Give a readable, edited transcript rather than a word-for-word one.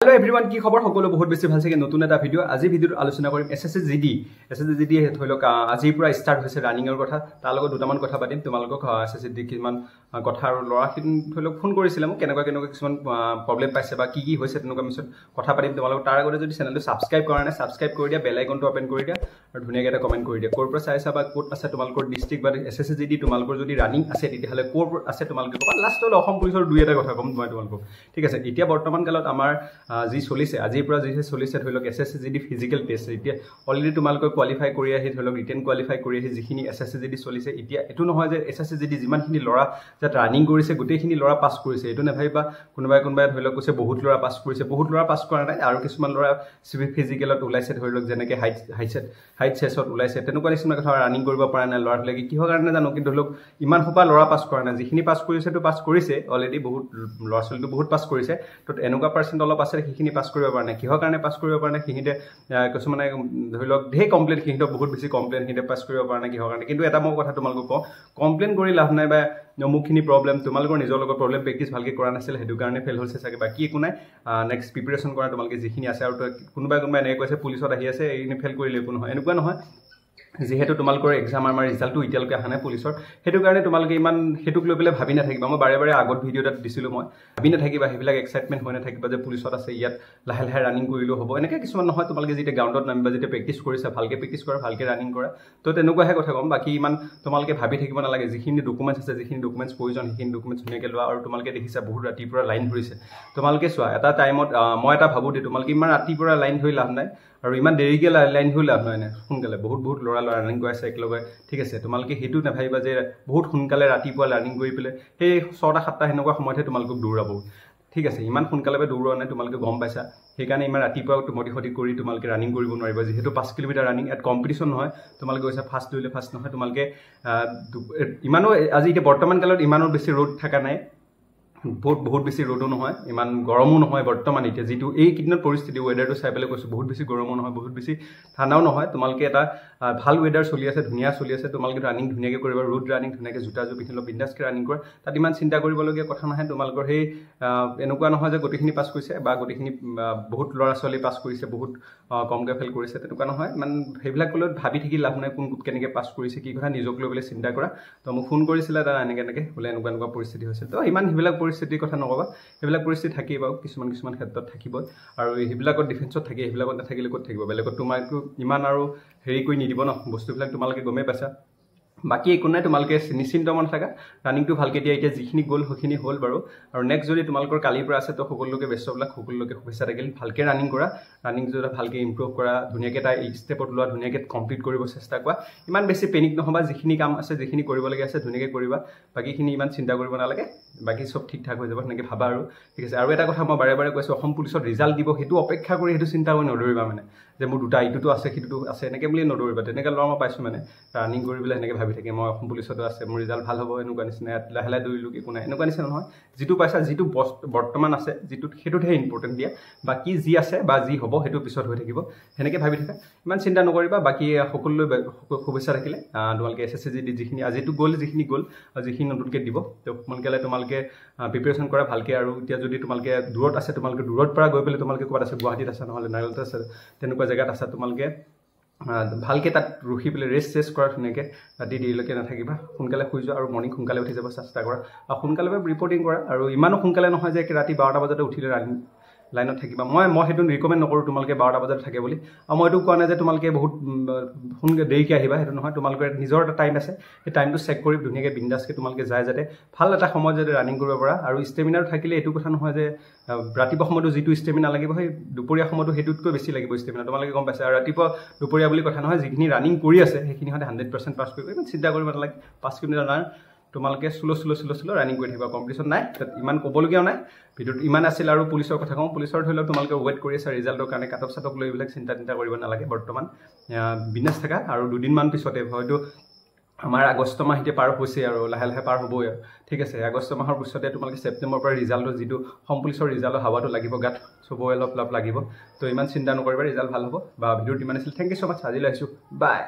Hello' everyone, কি খবৰ? সকলো বহুত বেছি ভাল চাগে। নতুন এটা ভিডিঅ', আজি ভিডিঅ'ত আলোচনা কৰিম S S C G D. S S C G D ধৰি লওক আজিৰ পৰা ষ্টাৰ্ট হৈছে ৰানিঙৰ কথা। তাৰ লগত দুটামান কথা পাতিম তোমালোকক, S S C G D কিছুমান কথা। আৰু ল'ৰাখিনি ধৰি লওক ফোন কৰিছিলে মোক, কেনেকুৱা কেনেকুৱা কিছুমান প্ৰব্লেম পাইছে বা কি কি হৈছে, তেনেকুৱা পিছত কথা পাতিম তোমালোক। তাৰ আগতে যদি চেনেলটো ছাবস্ক্ৰাইব কৰা নাই, ছাবস্ক্ৰাইব কৰি দিয়া, বেল আইকনটো অপেন কৰি দিয়া আৰু ধুনীয়াকৈ এটা কমেণ্ট কৰি দিয়া, ক'ৰ পৰা চাইছা বা ক'ত আছে তোমালোকৰ ডিষ্ট্ৰিক্ট বা S S C G D তোমালোকৰ যদি ৰানিং আছে, তেতিয়াহ'লে ক'ৰ আছে তোমালোকে ক'বা। লাষ্টলৈ অসম পুলিচৰ দুই এটা কথা ক'ম মই তোমালোকক, ঠিক আছে? এতিয়া বৰ্তমান কালত আমাৰ যি চলিছে, আজিৰ পৰা যি চলিছে, ধৰি লওক S S C G D physical test, এতিয়া অলৰেডি তোমালোকে কোৱালিফাই কৰি আহি, ধৰি লওক ৰিটেন কোৱালিফাই কৰি আহি যিখিনি S S C G D চলিছে। এতিয়া এইটো নহয় যে S S C G D যিমানখিনি ল'ৰা যাত ৰানিং কৰিছে, গোটেইখিনি ল'ৰা পাছ কৰিছে, এইটো নাভাবিবা। কোনোবাই কোনোবাই ধৰি লওক কৈছে বহুত ল'ৰা পাছ কৰিছে, বহুত ল'ৰা পাছ কৰা নাই। আৰু কিছুমান ল'ৰা ফিজিকেলত ওলাইছে, ধৰি লওক যেনেকৈ হাইট চেছত ওলাইছে, তেনেকুৱা নিচিনা কথা। ৰানিং কৰিব পৰা নাই ল'ৰাবিলাকে, কিহৰ কাৰণে জানো, কিন্তু ধৰি লওক ইমান সোপা ল'ৰা পাছ কৰা নাই। যিখিনি পাছ কৰিছেতো পাছ কৰিছে অলৰেডি, বহুত ল'ৰা ছোৱালীটো বহুত পাছ কৰিছে। তো এনেকুৱা পাৰ্চেণ্ট অলপ আছে, সেইখিনি পাছ কৰিব পৰা নাই। কিহৰ কাৰণে পাছ কৰিব পৰা নাই? সিহঁতে কিছুমানে ধৰি লওক ঢেৰ কমপ্লেইন, সিহঁতক বহুত বেছি কমপ্লেইন, সিহঁতে পাছ কৰিব পৰা নাই কিহৰ কাৰণে? কিন্তু এটা মই কথা তোমালোকক কওঁ, কমপ্লেইন কৰি লাভ নাই বা অমুকখিনি প্ৰব্লেম, তোমালোকৰ নিজৰ লগত প্ৰব্লেম, প্ৰেক্টিছ ভালকৈ কৰা নাছিলে, সেইটো কাৰণে ফেইল হৈছে চাগে, বাকী একো নাই। নেক্সট প্ৰিপেৰেশ্যন কৰা তোমালোকে যিখিনি আছে। আৰু কোনোবাই কোনোবাই এনেকৈ কৈছে, পুলিচত আহি আছে, এইখিনি ফেইল কৰিলে একো নহয়, এনেকুৱা নহয়। যিহেতু তোমালোকৰ এক্সাম আমাৰ ৰিজাল্টটো এতিয়ালৈকে অহা নাই পুলিচৰ, সেইটো কাৰণে তোমালোকে ইমান সেইটোক লৈ পেলাই ভাবি নাথাকিবা। মই বাৰে বাৰে আগত ভিডিঅ' এটাত দিছিলোঁ মই, ভাবি নাথাকিবা সেইবিলাক, এক্সাইটমেণ্ট হৈ নাথাকিবা যে পুলিচত আছে, ইয়াত লাহে লাহে ৰানিং কৰিলেও হ'ব, এনেকৈ কিছুমান নহয়। তোমালোকে যেতিয়া গ্ৰাউণ্ডত নামিবা, যেতিয়া প্ৰেক্টিছ কৰিছা, ভালকৈ প্ৰেক্টিছ কৰা, ভালকৈ ৰানিং কৰা। তো তেনেকুৱাহে কথা ক'ম, বাকী ইমান তোমালোকে ভাবি থাকিব নালাগে। যিখিনি ডকুমেণ্টছ আছে, যিখিনি ডকুমেণ্টছ প্ৰয়োজন, সেইখিনি ডকুমেণ্টছ ধুনীয়াকৈ লোৱা। আৰু তোমালোকে দেখিছা বহুত ৰাতিপুৱা লাইন ধৰিছে। তোমালোকে চোৱা, এটা টাইমত মই এটা ভাবোঁ দেই, তোমালোকে ইমান ৰাতিপুৱা লাইন ধৰি লাভ নাই আৰু ইমান দেৰিকৈ লাইন ধৰি লাভ নাই। সোনকালে বহুত বহুত ল'ৰা ল'ৰা ৰানিং কৰি আছে একেলগে, ঠিক আছে? তোমালোকে সেইটো নাভাবিবা যে বহুত সোনকালে ৰাতিপুৱা ৰানিং কৰি পেলাই সেই 6টা 7টা সেনেকুৱা সময়তহে তোমালোকক দৌৰাব, ঠিক আছে? ইমান সোনকালে দৌৰোৱা নাই, তোমালোকে গম পাইছা। সেইকাৰণে ইমান ৰাতিপুৱা টোপনি খতি কৰি তোমালোকে ৰানিং কৰিব নোৱাৰিবা, যিহেতু 5 কিলোমিটাৰ ৰানিং ইয়াত কম্পিটিশ্যন নহয়। তোমালোকে কৈছা ফাৰ্ষ্ট দৌৰিলে ফাৰ্ষ্ট নহয়। তোমালোকে ইমানো আজি এতিয়া বৰ্তমান কালত ইমানো বেছি ৰ'দ থকা নাই, বহুত বহুত বেছি ৰ'দো নহয়, ইমান গৰমো নহয়। বৰ্তমান এতিয়া যিটো এইকেইদিনত পৰিস্থিতি, ৱেডাৰটো চাই পেলাই কৈছোঁ, বহুত বেছি গৰমো নহয়, বহুত বেছি ঠাণ্ডাও নহয়। তোমালোকে এটা ভাল ৱেডাৰ চলি আছে, ধুনীয়া চলি আছে। তোমালোকে ৰানিং ধুনীয়াকৈ কৰিবা, ৰোড ৰানিং ধুনীয়াকৈ জোতাযোৰ পিন্ধি লওক, বিন্দাছকৈ ৰানিং কৰা। তাত ইমান চিন্তা কৰিবলগীয়া কথা নাহে। তোমালোকৰ সেই এনেকুৱা নহয় যে গোটেইখিনি পাছ কৰিছে বা গোটেইখিনি বহুত ল'ৰা ছোৱালী পাছ কৰিছে, বহুত কমকৈ ফেইল কৰিছে, তেনেকুৱা নহয়। ইমান সেইবিলাক লৈ ভাবি থাকি লাভ নাই, কোন কেনেকৈ পাছ কৰিছে, কি কথা, নিজক লৈ পেলাই চিন্তা কৰা। তো মোক ফোন কৰিছিলে দাদা, এনেকৈ এনেকৈ বোলে এনেকুৱা এনেকুৱা পৰিস্থিতি হৈছে। তো ইমান সেইবিলাক পৰিস্থিতিৰ কথা নক'বা। সেইবিলাক পৰিস্থিতি থাকেই বাৰু, কিছুমান কিছুমান ক্ষেত্ৰত থাকিবই আৰু সেইবিলাকত ডিফেন্সত থাকে, সেইবিলাকত নাথাকিলে ক'ত থাকিব বেলেগত? তোমাকতো ইমান আৰু হেৰি কৰি নিদিব ন বস্তুবিলাক, তোমালোকে গমেই পাইছা। বাকী একো নাই, তোমালোকে নিশ্চিন্ত মন থাকা, ৰানিংটো ভালকৈ দিয়া। এতিয়া যিখিনি গ'ল সেইখিনি হ'ল বাৰু। আৰু নেক্সট যদি তোমালোকৰ কালিৰ পৰা আছে, তো সকলোকে বেষ্ট অফ লাক, সকলোকে শুভেচ্ছা থাকিল। ভালকৈ ৰানিং কৰা, ৰানিং যদি ভালকৈ ইম্প্ৰুভ কৰা, ধুনীয়াকৈ এটা ষ্টেপত লোৱা, ধুনীয়াকৈ কমপ্লিট কৰিব চেষ্টা কৰা। ইমান বেছি পেনিক নহ'বা। যিখিনি কাম আছে, যিখিনি কৰিবলগীয়া আছে, ধুনীয়াকৈ কৰিবা, বাকীখিনি ইমান চিন্তা কৰিব নালাগে। বাকী চব ঠিক ঠাক হৈ যাব, সেনেকৈ ভাবা আৰু, ঠিক আছে? আৰু এটা কথা মই বাৰে বাৰে কৈছোঁ, অসম পুলিচত ৰিজাল্ট দিব, সেইটো অপেক্ষা কৰি সেইটো চিন্তা কৰি নদৌৰিবা, মানে যে মোৰ দুটা ইটোতো আছে, সিটোতো আছে, এনেকৈ বুলি নদৌৰিবা। তেনেকৈ ল'ৰা মই পাইছোঁ, মানে ৰানিং কৰি পেলাই সেনেকৈ ভাবি থাকে, মই অসম পুলিচতো আছে, মোৰ ৰিজাল্ট ভাল হ'ব, এনেকুৱা নিচিনা, ইয়াত লাহে লাহে দৌৰিলোঁ একো নাই, এনেকুৱা নিচিনা নহয়। যিটো পাইছা, যিটো বৰ্তমান আছে, যিটোত সেইটোতহে ইম্পৰ্টেণ্ট দিয়া। বাকী যি আছে বা যি হ'ব সেইটো পিছত হৈ থাকিব, সেনেকৈ ভাবি থাকা, ইমান চিন্তা নকৰিবা। বাকী সকলোলৈ শুভেচ্ছা থাকিলে। তোমালোকে S S C G D যিখিনি আজিতো গ'ল, যিখিনি গ'ল আৰু যিখিনি নতুনকৈ দিব, তো সোনকালে তোমালোকে প্ৰিপেৰেশ্যন কৰা ভালকৈ। আৰু এতিয়া যদি তোমালোকে দূৰত আছে, তোমালোকে দূৰত পৰা গৈ পেলাই, তোমালোকে ক'ৰবাত আছে, গুৱাহাটীত আছে, নহ'লে নাগালেণ্ডত আছে, তেনেকুৱা জেগাত আছে, তোমালোকে ভালকৈ তাত ৰখি পেলাই ৰেষ্ট চেষ্ট কৰা ধুনীয়াকৈ। ৰাতি দেৰিলৈকে নাথাকিবা, সোনকালে শুই যোৱা আৰু মৰ্ণিং সোনকালে উঠি যাব চেষ্টা কৰা আৰু সোনকালে ৰিপৰ্টিং কৰা। আৰু ইমানো সোনকালে নহয় যে ৰাতি 12টা বজাতে উঠিলে ৰানিং লাইনত থাকিবা। মই সেইটো ৰিকমেণ্ড নকৰোঁ তোমালোকে 12টা বজাত থাকে বুলি। আৰু মই এইটো কোৱা নাই যে তোমালোকে বহুত সোনকালে দেৰিকৈ আহিবা, সেইটো নহয়। তোমালোকৰ নিজৰ এটা টাইম আছে, সেই টাইমটো চেক কৰি ধুনীয়াকৈ বিন্দাছকৈ তোমালোকে যায় যাতে ভাল এটা সময়ত যাতে ৰানিং কৰিব পাৰা। আৰু ষ্টেমিনাটো থাকিলে এইটো কথা নহয় যে ৰাতিপুৱা সময়তো যিটো ষ্টেমিনা লাগিব, সেই দুপৰীয়া সময়তো সেইটোতকৈ বেছি লাগিব ষ্টেমিনা, তোমালোকে গম পাইছা। আৰু ৰাতিপুৱা দুপৰীয়া বুলি কথা নহয়, যিখিনি ৰানিং কৰি আছে সেইখিনি সদায় 100% পাছ কৰিব, ইমান চিন্তা কৰিব নালাগে। 5 কিলোমিটাৰ ৰান তোমালোকে slow slow slow slow running কৰি থাকিবা, কম্পিটিশ্যন নাই তাত, ইমান ক'বলগীয়াও নাই। ভিডিঅ'টো ইমান আছিল। আৰু পুলিচৰ কথা কওঁ, পুলিচৰ ধৰি লওক তোমালোকে ৱেইট কৰি আছা ৰিজাল্টৰ কাৰণে, কাট অফ চাটক লৈ এইবিলাক চিন্তা চিন্তা কৰিব নালাগে বৰ্তমান, বিন্দাছ থাকা। আৰু দুদিনমান পিছতে হয়তো আমাৰ আগষ্ট মাহ এতিয়া পাৰ হৈছে আৰু লাহে লাহে পাৰ হ'বই আৰু, ঠিক আছে? আগষ্ট মাহৰ পিছতে তোমালোকে ছেপ্টেম্বৰৰ পৰা ৰিজাল্টৰ যিটো অসম পুলিচৰ ৰিজাল্টৰ হাৱাটো লাগিব গাত, চবৰে অলপ অলপ লাগিব। তো ইমান চিন্তা নকৰিবা, ৰিজাল্ট ভাল হ'ব। বা ভিডিঅ'টো ইমান আছিল, thank you so মাছ, আজিলৈ আহিছোঁ, বাই।